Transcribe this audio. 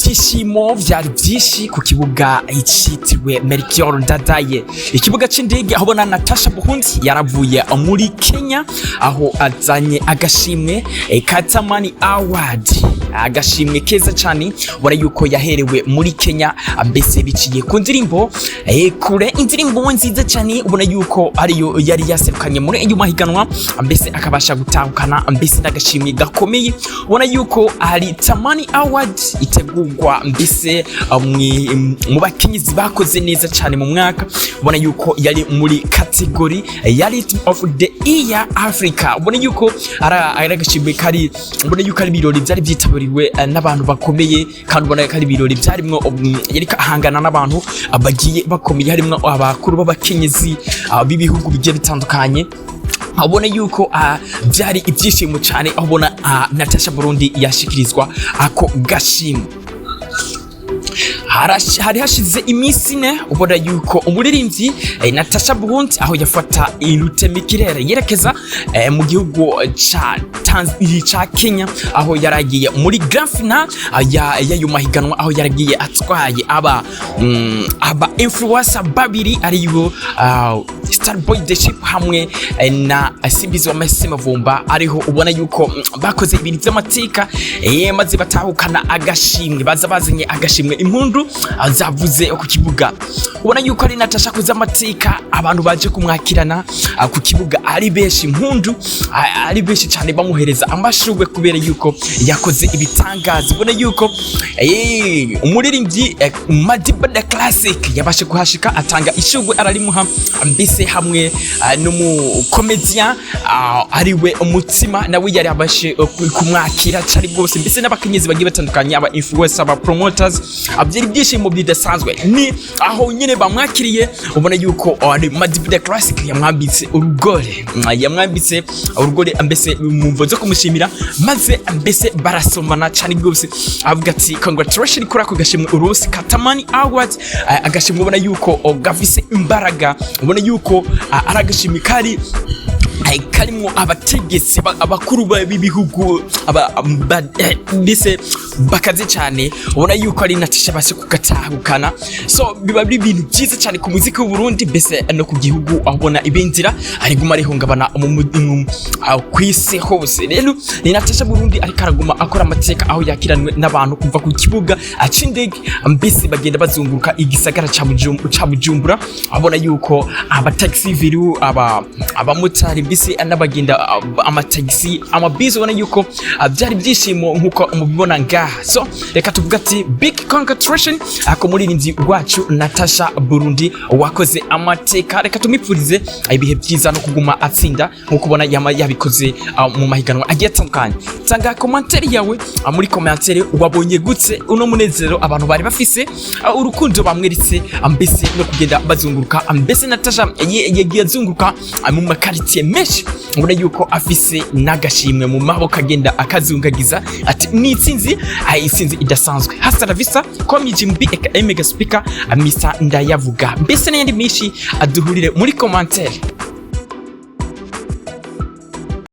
Ibyishimo byari byinshi ku kibuga cyitiriwe Melchior Ndadaye, ikibuga c'indege, aho ubona Natasha Burundi yaravuye muri Kenya, aho azanye agashimwe ka Tamani Award, agashimwe keza cyane ubona yuko yaherewe muri Kenya, mbese biciye ku ndirimbo kure, indirimbo nziza cyane ubona yuko ariyo yari yaserukanye muri ayo mahiganwa, mbese akabasha gutahukana mbese n'agashimwe gakomeye. Ubona yuko ari Tamani Award itegurwa mbese mu bakenyezi bakoze neza cyane mu mwaka. Ubona yuko yari muri category ya Rhythm of the Year Africa. Ubona yuko ari agashimwe kari, ubona yuko ari ibirori byari byitabiriwe n'abantu bakomeye, kandi ubona ko ari ibirori byarimwo yariko ahangana n'abantu bagiye bakomeye, harimwo abakuru b'abakenyezi b'ibihugu bigiye bitandukanye. Ubona yuko byari ibyishimo cyane, aho ubona Natasha Burundi yashikirizwa ako gashimwe. Hari hashize iminsi 4 ubona yuko umuririmbyi Natasha Burundi aho yafata irutemikirere yerekeza mu gihugu ca Kenya, aho yaragiye muri grand final y'ayo mahiganwa, aho yaragiye atwaye aba influencer babiri, ariyo Starboy the Ship hamwe na Simbizi wa Mavumba, ariho ubona yuko bakoze ibintu by'amateka, maze batahukana agashimwe, baza bazanye agashimwe, impundu zavuze ku kibuga. Ubona yuko ari Natasha akoze amateka, abantu baje kumwakirana ku kibuga ari benshi, impundu ari benshi cyane, bamuhereza amashurwe kubera yuko yakoze ibitangaza. Ubona yuko umuririmbyi Madiba the Classic yabashe kuhashika, atanga ishurwe ararimuha, mbese hamwe n'umukomedian ariwe Umutima, nawe yari abashe kumwakira cyari rwose, mbese n'abakenyezi bagiye batandukanye, aba influencer, aba promoters, byari ibyishimo bidasanzwe. Ni aho nyine bamwakiriye, ubona yuko ari Madiba the Classic yamwambitse urugore, yamwambitse urugore mbese mu mvo zo kumushimira, maze mbese barasomana cyane rwose, avuga ati: "Congratulations kuri ako gashimwe urusi Katamani Awards." Agashimwe ubona yuko gafise imbaraga, ubona yuko ari agashimwe kari karimwo abategetsi abakuru b'ibihugu mbese bakaze cyane. Ubona yuko ari Natasha bashe kugatahukana, so biba ari ibintu byiza cyane ku muziki w'u Burundi, mbese no ku gihugu, aho ubona ibendera ariguma rihungabana ku isi hose. Rero ni Natasha Burundi ariko araguma akora amateka, aho yakiranwe n'abantu kuva ku kibuga c'indege, mbese bagenda bazunguruka igisagara ca Bujumbura. Abona yuko abataxi viru, abamotari, mbese n'abagenda amatagisi, amabisi, ubona yuko byari ibyishimo nk'uko mubibona ngaha. So reka tuvuga ati big congratulation ako muririmbyi wacu Natasha Burundi wakoze amateka. Reka tumwipfurize ibihe byiza no kuguma atsinda nk'uko ubona yama yabikoze mu mahiganwa agiye atandukanye. Tanga commentaire yawe muri commentaire: wabonye gutse uno munezero abantu bari bafise, urukundo bamweretse, mbese no kugenda bazunguruka? Mbese Natasha yagiye azunguruka mu makaritiye menshi, ubona yuko afise n'agashimwe mu maboko, agenda akazungagiza ati ni itsinzi, itsinzi idasanzwe. Hasta la vista, komi Jimbi aka Mega Speaker, Mr Ndayavuga, mbese n'ayandi menshi, aduhurire muri commentaire.